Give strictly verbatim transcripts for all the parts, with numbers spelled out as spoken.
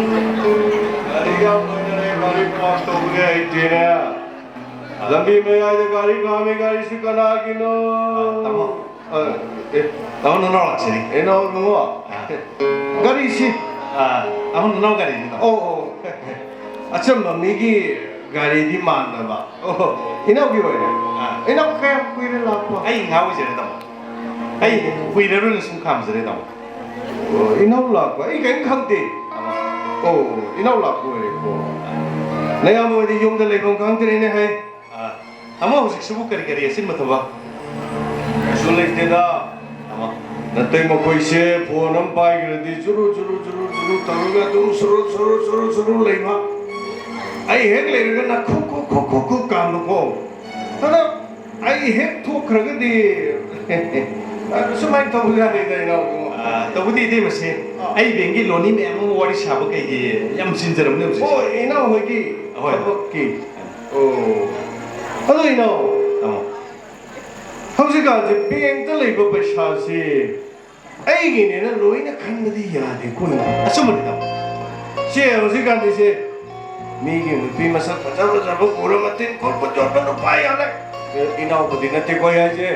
ꯒꯥꯔꯤ ꯌꯥꯝ ꯂꯣꯏꯅꯔꯦ, ꯒꯥꯔꯤ park ꯇꯧꯕꯒꯤ ꯍꯩꯇꯦꯅꯦ꯫ ꯂꯝꯕꯤ ꯃꯌꯥꯏꯗ ꯒꯥꯔꯤ ꯈꯥꯝꯃꯤ, ꯒꯥꯔꯤꯁꯤ ꯀꯅꯥꯒꯤꯅꯣ? ꯇꯥꯃꯣ꯫ ꯑ, ꯑꯦ꯫ ꯇꯥꯃꯣ, ꯅꯅꯥꯎ ꯂꯥꯛꯆꯔꯤ꯫ ꯏꯅꯥꯎ ꯏꯕꯨꯡꯉꯣ꯫ ꯑ꯫ ꯒꯥꯔꯤꯁꯤ꯫ ꯑ, ꯇꯥꯃꯣ, ꯅꯅꯥꯎ ꯒꯥꯔꯤꯅꯤ, ꯇꯥꯃꯣ꯫ ꯑꯣ, ꯑꯣ꯫ ꯑꯆꯝꯕ ꯃꯤꯒꯤ ꯒꯥꯔꯤꯗꯤ ꯃꯥꯟꯗꯕ꯫ ꯑꯣ, ꯏꯅꯥꯎꯒꯤ ꯑꯣꯏꯔꯦ꯫ ꯑ꯫ ꯏꯅꯥꯎ ꯀꯌꯥꯝ ꯀꯨꯏꯔꯦ ꯂꯥꯛꯄ? ꯑꯩ ꯉꯥ ꯑꯣꯏꯖꯔꯦ, ꯇꯥꯃꯣ꯫ ꯑꯩ ꯀꯨꯏꯔꯔꯣꯏꯅ ꯁꯨꯝ ꯈꯥꯝꯖꯔꯦ, ꯇꯥꯃꯣ꯫ ꯑꯣ, ꯏꯅꯥꯎ ꯂꯥꯛꯄ? ꯑꯩ ꯀꯔꯤꯝ ꯈꯪꯗꯦ꯫ ꯑꯣ, ꯏꯅꯥꯎ ꯂꯥꯛꯄ ꯑꯣꯏꯔꯦꯀꯣ꯫ ꯅꯌꯥꯝꯕ ꯍꯣꯏꯗꯤ ꯌꯨꯝꯗ ꯂꯩꯐꯝ ꯈꯪꯗ꯭ꯔꯦꯅꯦ, ꯍꯩ꯫ ꯑ, ꯇꯥꯃꯣ ꯍꯧꯖꯤꯛꯁꯤꯕꯨ ꯀꯔꯤ ꯀꯔꯤ ꯑꯆꯤꯟꯕ ꯊꯕꯛ? ꯀꯩꯁꯨ ꯂꯩꯇꯦꯗ꯫ ꯇꯥꯃꯣ꯫ ꯅꯇꯩ ꯃꯈꯣꯏꯁꯦ phone ꯑꯃ ꯄꯥꯏꯈ꯭ꯔꯗꯤ ꯆꯨꯔꯨ, ꯆꯨꯔꯨ, ꯆꯨꯔꯨ, ꯆꯨꯔꯨ ꯇꯧꯔꯒ ꯑꯗꯨꯝ ꯁꯨꯔꯨ, ꯁꯨꯔꯨ, ꯁꯨꯔꯨ, ꯁꯨꯔꯨ ꯂꯩꯕ꯫ ꯑꯩ ꯍꯦꯛ ꯂꯩꯔꯒꯅ ꯈꯨꯛ, ꯈꯨꯛ, ꯈꯨꯛ, ꯈꯨꯛ, ꯈꯨꯛ ꯀꯥꯝꯕꯀꯣ꯫ ꯑꯗꯣ ꯑꯩ ꯍꯦꯛ ꯊꯣꯛꯈ꯭ꯔꯒꯗꯤ ꯁꯨꯃꯥꯏꯅ ꯇꯧꯕꯖꯥꯠꯅꯤꯗ, ꯏꯅꯥꯎꯕꯨ꯫ ꯑ, ꯇꯧꯕꯗꯤ ꯏꯇꯩꯃꯁꯦ, ꯑꯥ꯫ ꯑꯩ bankꯀꯤ ꯂꯣꯟꯅꯤ ꯃꯌꯥꯝ ꯑꯃ ꯋꯥꯔꯤ ꯁꯥꯕ ꯀꯩꯒꯤ ꯌꯥꯝ ꯆꯤꯟꯖꯔꯕꯅꯦ ꯍꯧꯖꯤꯛꯁꯦ꯫ ꯑꯣ, ꯏꯅꯥꯎ ꯍꯣꯏꯒꯤ ꯍꯣꯏ꯫ ꯊꯕꯛꯀꯤ꯫ ꯑꯣ꯫ ꯑꯗꯣ ꯏꯅꯥꯎ, ꯑꯥ꯫ ꯍꯧꯖꯤꯛꯀꯥꯟꯁꯦ bankꯇ ꯂꯩꯕ ꯄꯩꯁꯥꯁꯤ ꯑꯩꯒꯤꯅꯦꯅ ꯂꯣꯏꯅ ꯈꯟꯕꯗꯤ ꯌꯥꯗꯦꯀꯣ, ꯏꯅꯥꯎ꯫ ꯑꯆꯨꯝꯕꯅꯤ, ꯏꯅꯥꯎ꯫ ꯁꯦ, ꯍꯧꯖꯤꯛꯀꯥꯟꯗꯤ ꯁꯦ, ꯃꯤꯒꯤ ꯅꯨꯄꯤ ꯃꯁꯛ ꯐꯖ ꯐꯖꯕ ꯎꯔ ꯃꯇꯤꯟ ꯈꯣꯠ ꯈꯣꯠ ꯌꯣꯠꯄ ꯅꯨꯄꯥ ꯌꯥꯝ ꯂꯩ꯫ ꯑꯦ, ꯏꯅꯥꯎꯕꯨꯗꯤ ꯅꯠꯇꯦꯀꯣ ꯑꯩ ꯍꯥꯏꯁꯦ,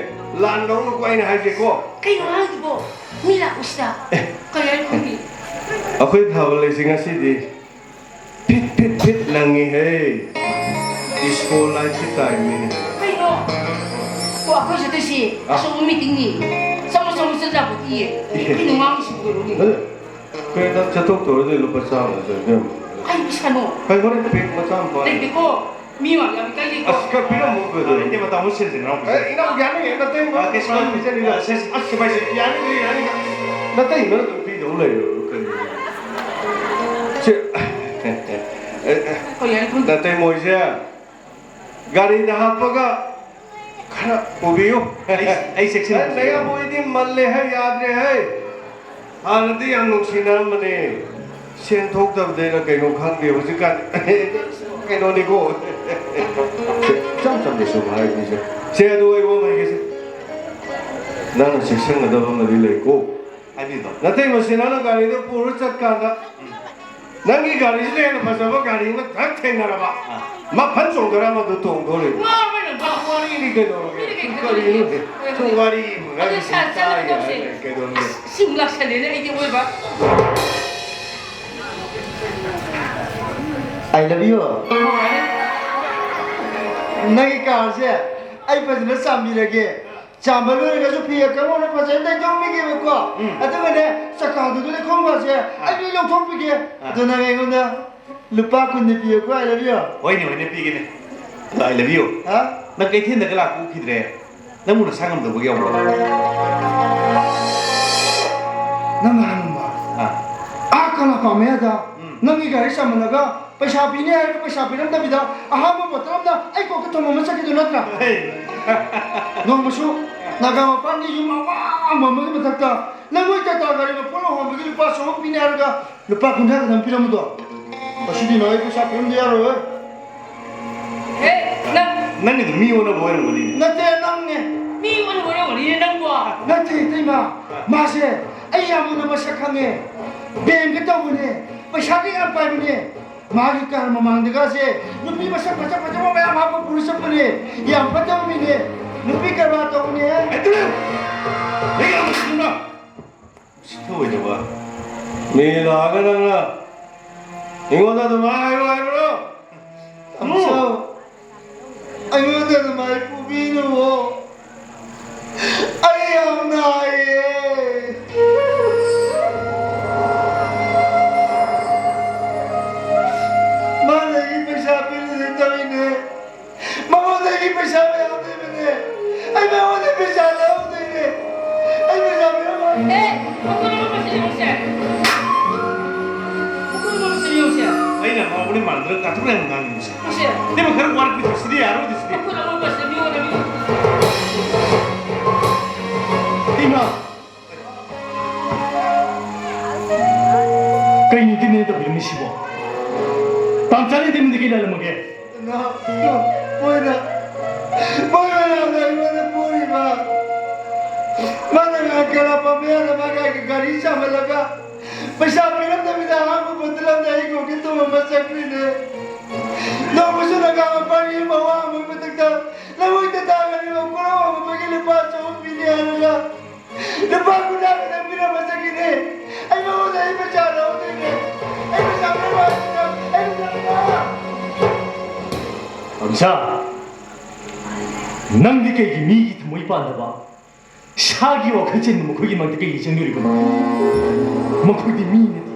ꯂꯥꯟ ꯂꯧꯅꯨꯀꯣ ꯑꯩꯅ ꯍꯥꯏꯁꯦꯀꯣ꯫ ꯀꯩꯅꯣ ꯍꯥꯏꯁꯤꯕꯣ? ꯃꯤ ꯂꯥꯛꯄꯁꯤꯗ꯫ ꯑꯦ꯫ ꯀꯩ ꯍꯥꯏꯅꯣ ꯈꯪꯗꯦ꯫ ꯑꯩꯈꯣꯏ ꯊꯥꯕꯜ ꯂꯩꯁꯤ ꯉꯁꯤꯗꯤ ꯐꯤꯠ ꯐꯤꯠ ꯐꯤꯠ ꯂꯪꯉꯤꯍꯦ꯫ Disco lightꯀꯤ typeꯅꯤꯅꯦ꯫ ꯀꯩꯅꯣ? ꯑꯣ, ꯑꯩꯈꯣꯏ ꯆꯠꯇꯣꯏꯁꯤ ꯑ꯫ ꯑꯆꯧꯕ meetingꯅꯤ꯫ ꯆꯪꯉꯣ, ꯆꯪꯉꯣ, ꯆꯠ ꯌꯥꯄꯣꯠꯇꯤꯌꯦ꯫ ꯏꯍꯦ꯫ ꯀꯩꯅꯣ ꯉꯥꯡꯉꯤꯁꯤꯕꯨ ꯀꯩꯅꯣꯅꯦ? ꯑꯗꯨ ꯀꯩꯅꯣ ꯅꯪ ꯆꯠꯊꯣꯛꯇꯧꯔꯗꯤ ꯂꯨꯄꯥ ꯆꯥꯝꯃ ꯆꯪꯉꯦ꯫ ꯀꯩ ꯄꯩꯁꯥꯅꯣ? ꯀꯩ ꯍꯣꯔꯦꯟ bag ꯃꯆꯥ ꯑꯃ ꯄꯥꯏ꯫ ꯂꯩꯇꯦꯀꯣ꯫ ꯃꯤ ꯃꯥꯡꯗ ꯌꯥꯝ ꯏꯀꯥꯏꯖꯩꯀꯣ꯫ ꯑꯁ, ꯈꯔ ꯄꯤꯔꯝꯃꯣ, ꯀꯩꯅꯣ? ꯑ, ꯂꯩꯇꯦ, ꯃꯇꯝ ꯑꯃ ꯁꯤꯟꯁꯤ, ꯅꯅꯥꯎ ꯑ, ꯄꯤꯖꯔꯤ꯫ ꯏꯅꯥꯎ, ꯌꯥꯅꯤ, ꯅꯇꯩꯃ ꯑ, ꯀꯩꯁꯨ ꯄꯤꯖꯅꯤꯗ꯫ ꯑ, ꯁꯦ, ꯁꯦ, ꯑꯁ, ꯁꯦ, ꯁꯦ, ꯌꯥꯅꯤ, ꯌꯥꯅꯤ꯫ ꯅꯇꯩꯃꯅ ꯑꯗꯨꯝ ꯄꯤꯗꯧ ꯂꯩꯔꯦ, ꯀꯩꯅꯣ? ꯁꯦ, ꯑ, ꯑ, ꯍꯣꯏ, ꯌꯥꯅꯤ, ꯊꯝꯖ- ꯅꯇꯩꯃ ꯍꯣꯏꯁꯦ ꯒꯥꯔꯤꯗ ꯍꯥꯞꯄꯒ ꯈꯔ ꯄꯨꯕꯤꯌꯨ꯫ ꯑꯩ, ꯑꯩ ꯆꯦꯛꯁꯤꯟꯅ ꯑꯦ, ꯅꯌꯥꯝꯕ ꯍꯣꯏꯗꯤ ꯃꯜꯂꯦ ꯍꯥꯏ, ꯌꯥꯗ꯭ꯔꯦ ꯍꯥꯏ꯫ ꯍꯥꯟꯅꯗꯤ ꯌꯥꯝ ꯅꯨꯡꯁꯤꯅꯔꯝꯕꯅꯦ꯫ ꯁꯦꯟ ꯊꯣꯛꯇꯕꯗꯩꯔ ꯀꯩꯅꯣ ꯈꯪꯗꯦ, ꯍꯧꯖꯤꯛꯀꯥꯟ ꯀꯩꯅꯣꯅꯤꯀꯣ꯫ ꯏꯆꯝ ꯆꯝꯅ ꯁꯨꯝ ꯍꯥꯏꯕꯅꯤꯁꯦ꯫ ꯁꯦ, ꯑꯗꯨ ꯑꯩ ꯋꯥ ꯑꯃ ꯍꯥꯏꯒꯦꯁꯦ꯫ ꯅꯪꯅ ꯆꯦꯛꯁꯤꯟꯒꯗꯕ ꯑꯃꯗꯤ ꯂꯩꯀꯣ꯫ ꯅꯇꯩꯃꯁꯤ ꯅꯪꯅ ꯒꯥꯔꯤꯗ ꯄꯨꯔ ꯆꯠꯀꯥꯟꯗ ꯅꯪꯒꯤ ꯒꯥꯔꯤꯁꯤꯅ ꯍꯦꯟꯅ ꯐꯖꯕ ꯒꯥꯔꯤ ꯑꯃ ꯊꯛ ꯊꯦꯡꯅꯔꯕ, ꯑꯥ꯫ ꯃꯐꯟ ꯆꯣꯡꯊꯔ ꯃꯗꯨ ꯇꯣꯡꯗꯣꯔꯤꯕ꯫ ꯉꯥꯎꯕꯅ ꯉꯥꯎ-, ꯋꯥꯔꯤꯅꯤ ꯀꯩꯗꯧꯔꯒꯦ? ꯃꯤꯅ ꯀꯩ ꯈꯪꯗꯣꯏꯅꯣ? ꯀꯔꯤꯅꯣ? ꯁꯨꯝ ꯋꯥꯔꯤ ꯑꯗꯨ ꯁꯥꯔ, ꯆꯠꯂꯒ ꯇꯧꯁꯦ꯫ ꯀꯩꯗꯧꯔꯒꯦ? ꯁꯤꯃꯨꯛ ꯂꯥꯛꯁꯜꯂꯦꯅꯦ ꯑꯩꯒꯤ ꯑꯣꯏꯕ꯫ I love you꯫ ꯅꯪꯒꯤ ꯀꯥꯔꯁꯦ ꯑꯩ ꯐꯖꯅ ꯆꯥꯝꯕꯤꯔꯒꯦ꯫ ꯆꯥꯝꯕ ꯂꯣꯏꯔꯒꯁꯨ ꯐꯤ ꯑꯀꯪꯕꯅ ꯐꯖꯅ ꯇꯩꯊꯣꯛꯄꯤꯒꯦꯕꯀꯣ꯫ ꯎꯝ꯫ ꯑꯗꯨꯒꯅꯦ, ꯆꯀꯥꯗꯨꯒꯤ ꯂꯩꯈꯣꯝꯒꯁꯦ ꯑꯥ꯫ ꯑꯩ ꯂꯣꯏ ꯂꯧꯊꯣꯛꯄꯤꯒꯦ꯫ ꯑꯥ꯫ ꯑꯗꯣ ꯅꯪ ꯑꯩꯉꯣꯟꯗ ꯂꯨꯄꯥ ꯀꯨꯟꯗꯤ ꯄꯤꯌꯨꯀꯣ, I love you꯫ ꯍꯣꯏꯅꯦ, ꯍꯣꯏꯅꯦ, ꯄꯤꯒꯦꯅꯦ꯫ ꯑꯗꯣ I love you꯫ ꯍꯥ? ꯅꯪ ꯀꯩꯊꯦꯜꯗꯒ ꯂꯥꯛꯄ ꯎꯈꯤꯗ꯭ꯔꯦ꯫ ꯅꯪꯕꯨ ꯅꯁꯥ ꯉꯝꯗꯕꯒ ꯌꯥꯎꯕ꯭ꯔꯣ? ꯅꯪ ꯍꯥꯟꯅ ꯑꯥ꯫ ꯑꯥ ꯀꯪꯂꯥꯄꯥꯛ ꯃꯌꯥꯗ ꯎꯝ꯫ ꯅꯪꯒꯤ ꯒꯥꯔꯤ ꯆꯥꯝꯍꯜꯂꯒ ꯄꯩꯁꯥ ꯄꯤꯅꯤ ꯍꯥꯏꯔꯒ ꯄꯩꯁꯥ ꯄꯤꯔꯝꯗꯕꯤꯗ ꯑꯍꯥꯟꯕ ꯕꯣꯇꯜ ꯑꯃꯅ ꯑꯩ ꯀꯣꯛꯇ ꯊꯣꯝꯃꯝꯃ ꯆꯠꯈꯤꯗꯣ ꯅꯠꯇ꯭ꯔꯥ? ꯍꯩ꯫ ꯅꯣꯡꯃꯁꯨ ꯅꯥꯒꯥ ꯃꯄꯥꯟꯒꯤ ꯌꯨꯝ ꯑꯋꯥꯡꯕ ꯑꯃꯒꯤ ꯃꯊꯛꯇ ꯂꯩꯉꯣꯏ ꯇꯥꯇꯥ ꯒꯥꯔꯤ ꯃꯄꯣꯠ ꯍꯣꯟꯕꯒꯤ ꯂꯨꯄꯥ ꯆꯍꯨꯝ ꯄꯤꯅꯤ ꯍꯥꯏꯔꯒ ꯂꯨꯄꯥ ꯀꯨꯟꯊ꯭ꯔꯥ ꯈꯛꯇꯪ ꯄꯤꯔꯝꯕꯗꯣ, ꯉꯁꯤꯗꯤ ꯅꯪ ꯑꯩ ꯄꯩꯁꯥ ꯄꯤꯔꯝꯗ ꯌꯥꯔꯣꯏ꯫ ꯍꯦ, ꯅꯪ ꯅꯪꯒꯤꯗꯣ ꯃꯤ ꯑꯣꯟꯅꯕ ꯑꯣꯏꯔꯝꯒꯅꯤ꯫ ꯅꯠꯇꯦ, ꯅꯪꯅꯦ꯫ ꯃꯤ ꯑꯣꯟꯅꯕ ꯑꯣꯏꯔꯝꯒꯅꯤꯅꯦ ꯅꯪꯕꯣ꯫ ꯅꯠꯇꯦ, ꯏꯇꯩꯃ꯫ ꯃꯥꯁꯦ ꯑꯩ ꯌꯥꯝ ꯃꯨꯟꯅ ꯃꯁꯛ ꯈꯪꯉꯦ꯫ ꯕꯦꯡꯀ ꯇꯧꯕꯅꯦ꯫ ꯄꯩꯁꯥꯒ ꯌꯥꯝ ꯄꯥꯏꯕꯅꯦ꯫ ꯃꯥꯒꯤ ꯀꯥꯔ ꯃꯃꯥꯡꯗꯒꯁꯦ ꯅꯨꯄꯤ ꯃꯁꯛ ꯐꯖ ꯐꯖꯕ ꯃꯌꯥꯝ ꯍꯥꯞꯄ ꯄꯨꯔ ꯆꯠꯄꯅꯦ꯫ ꯌꯥꯝ ꯐꯠꯇꯕ ꯃꯤꯅꯦ꯫ ꯅꯨꯄꯤ ꯀꯔꯕꯥꯔ ꯇꯧꯕꯅꯦ꯫ ꯑꯩ ꯇꯨꯃꯤꯟ! ꯑꯩ ꯌꯥꯝ ꯃꯨꯟꯅ ꯁꯤꯊꯧꯑꯣꯏꯗꯕ꯫ ꯃꯤ ꯂꯥꯛꯑꯒ ꯅꯪꯅ ꯑꯩꯉꯣꯟꯗ ꯑꯗꯨꯃꯥꯏꯅ ꯍꯥꯏꯔꯣ ꯍꯥꯏꯕ꯭ꯔꯣ? ꯇꯥꯃꯣ, ꯑꯩꯉꯣꯟꯗ ꯑꯗꯨꯃꯥꯏꯅ ꯐꯨꯕꯤꯅꯨꯋꯣ꯫ ꯑꯩ ꯌꯥꯝ ꯅꯥꯏꯌꯦ꯫ ꯃꯥꯅ ꯑꯩꯒꯤ ꯄꯩꯁꯥ ꯄꯤꯔꯨꯁꯦ ꯇꯧꯔꯤꯅꯦ꯫ ꯃꯉꯣꯟꯗꯒꯤ ꯄꯩꯁꯥ ꯃꯌꯥꯝ ꯂꯩꯕꯅꯦ꯫ ꯑꯩ ꯃꯉꯣꯟꯗ ꯄꯩꯁꯥ ꯂꯧꯗꯣꯏꯅꯦ꯫ ꯑꯩ ꯄꯩꯁꯥ ꯄꯤꯔꯝꯃꯣꯏ꯫ ꯑꯦ, ꯃꯈꯣꯏ ꯑꯃ ꯄꯩꯁꯥ ꯌꯦꯡꯉꯨꯁꯦ꯫ ꯃꯈꯣꯏ ꯑꯃ ꯄꯩꯁꯥ ꯌꯦꯡꯉꯨꯁꯦ꯫ ꯑꯩꯅ ꯉꯥꯎꯕꯅꯦ ꯃꯥꯟꯗ꯭ꯔꯒ ꯀꯥꯊꯣꯛ ꯂꯩꯔꯝꯃꯦ ꯉꯥꯡꯉꯤꯁꯦ꯫ ꯁꯦ꯫ ꯏꯕꯦꯝꯃ, ꯈꯔ ꯋꯥꯔꯛꯄꯤꯗ꯭ꯔꯣ? ꯁꯤꯗꯤ ꯌꯥꯔꯣꯏꯗ ꯁꯤꯗꯤ꯫ ꯃꯈꯣꯏ ꯑꯃ ꯄꯩꯁꯥ ꯃꯤꯉꯣꯟꯗ ꯃꯤ ꯏꯃꯥ! ꯀꯩꯅꯣ ꯏꯇꯩꯃꯅ ꯇꯧꯕꯤꯔꯝꯃꯤꯁꯤꯕꯣ? ꯇꯥꯝꯆꯥꯅ ꯏꯇꯩꯃꯗ ꯀꯩ ꯂꯥꯜꯂꯝꯃꯒꯦ? ꯃꯣꯏꯅ, ꯃꯣꯏ ꯃꯌꯥꯝꯅ ꯑꯩꯉꯣꯟꯗ ꯄꯨꯔꯤꯕ, ꯃꯥꯅ ꯉꯥꯏ ꯀꯅꯥ ꯄꯥꯝꯕ ꯌꯥꯗꯕ ꯒꯥꯔꯤ ꯒꯥꯔꯤ ꯆꯥꯝꯍꯜꯂꯒ ꯄꯩꯁꯥ ꯄꯤꯔꯝꯗꯕꯤꯗ ꯑꯍꯥꯟꯕ ꯄꯣꯠꯇꯨꯂꯝꯗ ꯑꯩ ꯀꯣꯛꯀꯤ ꯇꯨꯝꯃ ꯆꯠꯈ꯭ꯔꯤꯅꯦ꯫ ꯅꯣꯡꯃꯁꯨ ꯅꯒꯥ ꯃꯄꯥꯟꯒꯤ ꯃꯋꯥ ꯑꯃꯒꯤ ꯃꯊꯛꯇ ꯂꯧꯍꯣꯏꯗ ꯇꯥꯒꯅꯤꯕ ꯀꯣꯔꯧ ꯑꯃꯒꯤ ꯂꯨꯄꯥ ꯆꯍꯨꯝ ꯄꯤꯅꯤ ꯍꯥꯏꯔꯒ ꯂꯨꯄꯥ ꯀꯨꯟꯊ꯭ꯔꯥ ꯈꯛꯇꯪ ꯄꯤꯔꯝꯃ ꯆꯠꯈꯤꯅꯦ꯫ ꯑꯩ ꯃꯉꯣꯟꯗ ꯑꯩ ꯄꯩꯁꯥ ꯂꯧꯍꯧꯗꯣꯏꯅꯦ꯫ ꯑꯩ ꯄꯩꯁꯥ ꯄꯤꯔꯝꯃ ꯆꯠꯈꯤꯅꯦ꯫ ꯑꯩ ꯄꯩꯁꯥ ꯄꯤꯔꯝꯃ ꯑꯝꯁꯥ, ꯅꯪꯗꯤ ꯀꯩꯒꯤ ꯃꯤꯒꯤ ꯊꯃꯣꯏ ꯄꯥꯟꯗꯕ? ꯁꯥꯒꯤ ꯋꯥꯈꯜ ꯆꯦꯟꯕ ꯃꯈꯣꯏꯒꯤ ꯃꯔꯛꯇ ꯀꯩꯒꯤ ꯆꯪꯗꯣꯔꯤꯕꯅꯣ? ꯃꯈꯣꯏꯗꯤ ꯃꯤ ꯅꯠꯇꯦ,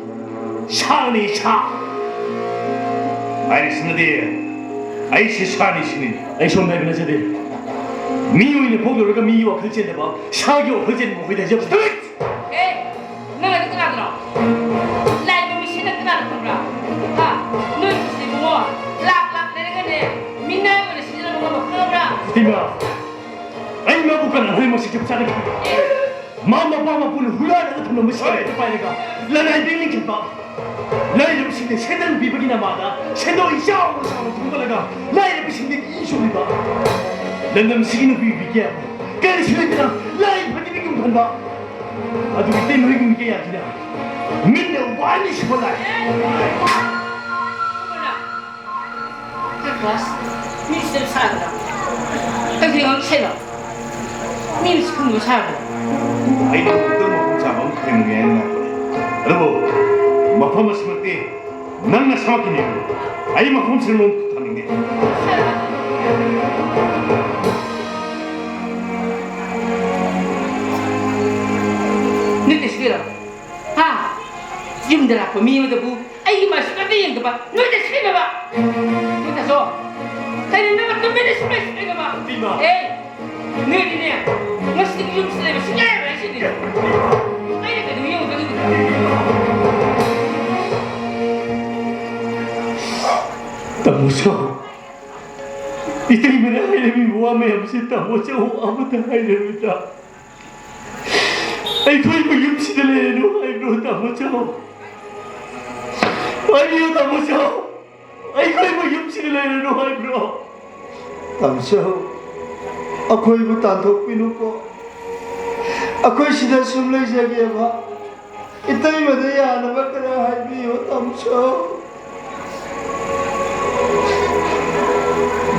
ꯁꯥꯅꯤ, ꯁꯥ꯫ ꯍꯥꯏꯔꯤꯁꯤꯅꯗꯤ ꯑꯩꯁꯤ ꯁꯥꯅꯤ ꯁꯤꯅꯤ꯫ ꯑꯩ ꯁꯣꯝꯗ ꯍꯥꯏꯕ ꯅꯠꯆꯗꯦ꯫ ꯃꯤ ꯑꯣꯏꯅ ꯄꯣꯛꯂꯨꯔꯒ ꯃꯤꯒꯤ ꯋꯥꯈꯜ ꯆꯦꯟꯗꯕ, ꯁꯥꯒꯤ ꯋꯥꯈꯜ ꯆꯦꯟꯕ ꯃꯈꯣꯏꯗ ꯍꯥꯏꯖꯕ ꯅꯠꯇꯦ꯫ ꯑꯦ, ꯅꯪ ꯑꯗꯨ ꯀꯅꯥꯗꯅꯣ? ꯂꯥꯏꯕ ꯃꯤꯁꯤꯅ ꯀꯅꯥꯅ ꯈꯪꯕ꯭ꯔꯥ? ꯍꯥ? ꯅꯣꯏ ꯏꯕꯨꯡꯉꯣ, ꯂꯥꯛ ꯂꯥꯛ ꯂꯩꯔꯒꯅꯦ, ꯃꯤꯅꯥꯏ ꯑꯣꯏꯅ ꯁꯤꯖꯤꯟꯅꯕ ꯉꯝꯕ ꯈꯪꯉꯕ꯭ꯔꯥ? ꯏꯃꯥ, ꯑꯩ ꯃꯥꯕꯨ ꯀꯅꯥꯅ ꯍꯥꯏ ꯃꯁꯤ ꯆꯞ ꯆꯥꯅ ꯈꯪꯗꯦ꯫ ꯑꯦ, ꯃꯥ ꯃꯄꯥ ꯃꯄꯨꯅ ꯍꯨꯔꯥꯜꯂꯒ ꯊꯝꯂꯝꯕ ꯁꯤꯒꯥꯔꯦꯠꯇꯨ ꯄꯥꯏꯔꯒ ꯂꯅꯥꯏꯗ ꯂꯤꯡꯈꯠꯄ꯫ ꯂꯥꯏꯔꯕꯁꯤꯡꯗ ꯁꯦꯟꯗꯣꯡ ꯄꯤꯕꯒꯤ ꯅꯃꯥꯗ ꯁꯦꯟꯗꯣꯏ ꯆꯥꯎꯅ ꯆꯥꯎꯅ ꯊꯨꯝꯒꯠꯂꯒ ꯂꯥꯏꯔꯕꯁꯤꯡꯗꯒꯤ ꯏ ꯁꯣꯛꯂꯤꯕ꯫ ꯂꯝꯗꯝꯁꯤꯒꯤ ꯅꯨꯄꯤ ꯅꯨꯄꯤ ꯀꯌꯥꯕꯨ ꯀꯔꯤꯁꯨ ꯂꯩꯇꯅ ꯂꯥꯏ ꯐꯠꯇꯕꯒꯤ ꯌꯨꯝ ꯍꯟꯕ꯫ ꯑꯗꯨꯒꯤ ꯇꯦꯟ ꯍꯣꯏꯒꯨꯝꯕꯤ ꯀꯌꯥꯁꯤꯅ ꯃꯤꯠꯅ ꯋꯥꯅ ꯁꯨꯕ ꯂꯥꯏ꯫ ꯃꯤ ꯁꯤꯗ ꯁꯥꯗ꯭ꯔꯥ? ꯀꯩꯒꯤ ꯉꯛꯁꯦꯅꯣ? ꯃꯤ ꯃꯁꯛ ꯈꯪꯗꯕ ꯁꯥꯕ꯭ꯔꯣ? ꯑꯩꯅ ꯑꯃꯨꯛꯇꯪ ꯃꯐꯝ ꯆꯥꯕ ꯑꯃ ꯊꯦꯡꯅꯒꯦ ꯍꯥꯏꯅ ꯂꯥꯛꯄꯅꯦ꯫ ꯑꯗꯨꯕꯨ ꯃꯐꯝ ꯑꯁꯤꯃꯛꯇꯤ ꯅꯪ ꯅꯁꯥꯃꯛꯀꯤꯅꯦ꯫ ꯑꯩ ꯃꯐꯝꯁꯤꯗ ꯅꯣꯡ ꯊꯝꯅꯤꯡꯗꯦ꯫ ꯅꯠꯇꯦ ꯁꯤꯗ꯫ ꯍꯥ? ꯌꯨꯝꯗ ꯂꯥꯛꯄ ꯃꯤ ꯑꯃꯗꯕꯨ ꯑꯩꯒꯤ ꯃꯥꯏꯁꯨ ꯑꯝꯇ ꯌꯦꯡꯗꯕ, ꯅꯣꯏꯗ ꯁꯤꯖꯤꯟꯅꯕ꯫ ꯅꯣꯏ ꯇꯥꯆꯧ, ꯀꯔꯤ ꯅꯪꯅ ꯇꯨꯃꯤꯟꯅ ꯁꯨꯡꯂꯩ ꯁꯨꯡꯂꯩꯅꯕ? ꯏꯃꯥ꯫ ꯑꯦ, ꯅꯣꯏꯗꯤꯅꯦ, ꯉꯁꯤꯗꯒꯤ ꯌꯨꯝꯁꯤꯗ ꯂꯩꯕ ꯁꯨꯡꯌꯥ ꯌꯥꯔꯣꯏ ꯁꯤꯗꯤ꯫ ꯑꯩꯅ ꯀꯩꯗꯧ ꯌꯦꯡꯉꯨꯗꯣꯏꯅꯣ? ꯇꯥꯃꯣ ꯆꯥꯎ, ꯏꯇꯩꯃꯅ ꯍꯥꯏꯔꯝꯃꯤꯕ ꯋꯥ ꯃꯌꯥꯝꯁꯦ ꯇꯥꯃꯣ ꯆꯥꯎ ꯑꯃꯇ ꯍꯥꯏꯔꯔꯣꯏꯗ꯫ ꯑꯩꯈꯣꯏꯕꯨ ꯌꯨꯝꯁꯤꯗ ꯂꯩꯔꯅꯨ ꯍꯥꯏꯕ꯭ꯔꯣ, ꯇꯥꯃꯣ ꯆꯥꯎ? ꯍꯥꯏꯕꯤꯌꯨ, ꯇꯥꯃꯣ ꯆꯥꯎ꯫ ꯑꯩꯈꯣꯏꯕꯨ ꯌꯨꯝꯁꯤꯗ ꯂꯩꯔꯅꯨ ꯍꯥꯏꯕ꯭ꯔꯣ? ꯇꯥꯃꯣ ꯆꯥꯎ, ꯑꯩꯈꯣꯏꯕꯨ ꯇꯥꯟꯊꯣꯛꯄꯤꯅꯨꯀꯣ꯫ ꯑꯩꯈꯣꯏ ꯁꯤꯗ ꯁꯨꯝ ꯂꯩꯖꯒꯦꯕ꯫ ꯏꯇꯩꯃꯗ ꯌꯥꯅꯕ ꯈꯔ ꯍꯥꯏꯕꯤꯌꯨ, ꯇꯥꯃꯣꯆꯧ꯫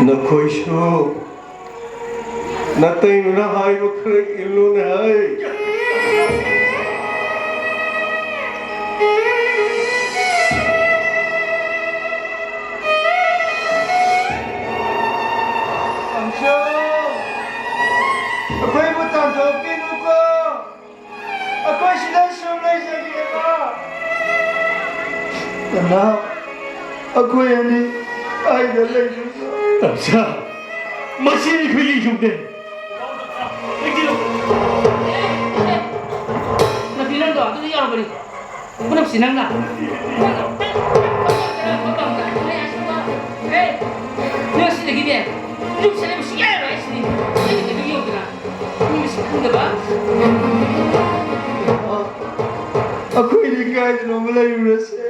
ꯅꯈꯣꯏꯁꯨ ꯅꯇꯩꯃꯅ ꯍꯥꯏꯕ ꯈꯔ ꯏꯜꯂꯨꯅꯦ ꯍꯩ꯫ ꯇꯥꯃꯣꯆꯧ, ꯑꯩꯈꯣꯏꯕꯨ ꯇꯥꯟꯊꯣꯛꯄꯤꯅꯨꯀꯣ꯫ ꯑꯩꯈꯣꯏ ꯁꯤꯗ ꯁꯨꯝ ꯂꯩꯖꯒꯦꯕ꯫ ꯅꯅꯥꯎ, ꯑꯩꯈꯣꯏ ꯑꯅꯤ ꯀꯥꯏꯗ ꯂꯩꯗꯣꯏꯅꯣ? ꯇꯥꯃꯣꯆꯥ, ꯃꯁꯤ ꯑꯩꯈꯣꯏꯒꯤ ꯌꯨꯝꯅꯦ꯫ ꯅꯨꯄꯤ ꯅꯪꯗꯣ ꯑꯗꯨꯗ ꯌꯥꯎꯔꯕꯅꯤ꯫ ꯄꯨꯝꯅꯃꯛꯁꯤ ꯅꯪꯅ꯫ ꯅꯪ ꯁꯤꯗꯒꯤꯅꯦ ꯌꯨꯝꯁꯦ ꯂꯩꯕ ꯁꯨꯡꯌꯥ ꯌꯥꯔꯣꯏ ꯍꯥꯏꯁꯤꯅꯤ꯫ ꯑꯩꯅ ꯀꯩꯅꯣ ꯌꯧꯗꯅ꯫ ꯃꯤ ꯃꯁꯛ ꯈꯪꯗꯕ꯫ ꯑꯩꯈꯣꯏꯗꯤ ꯀꯥꯏꯗꯅꯣꯃ ꯂꯩꯔꯨꯔꯁꯦ꯫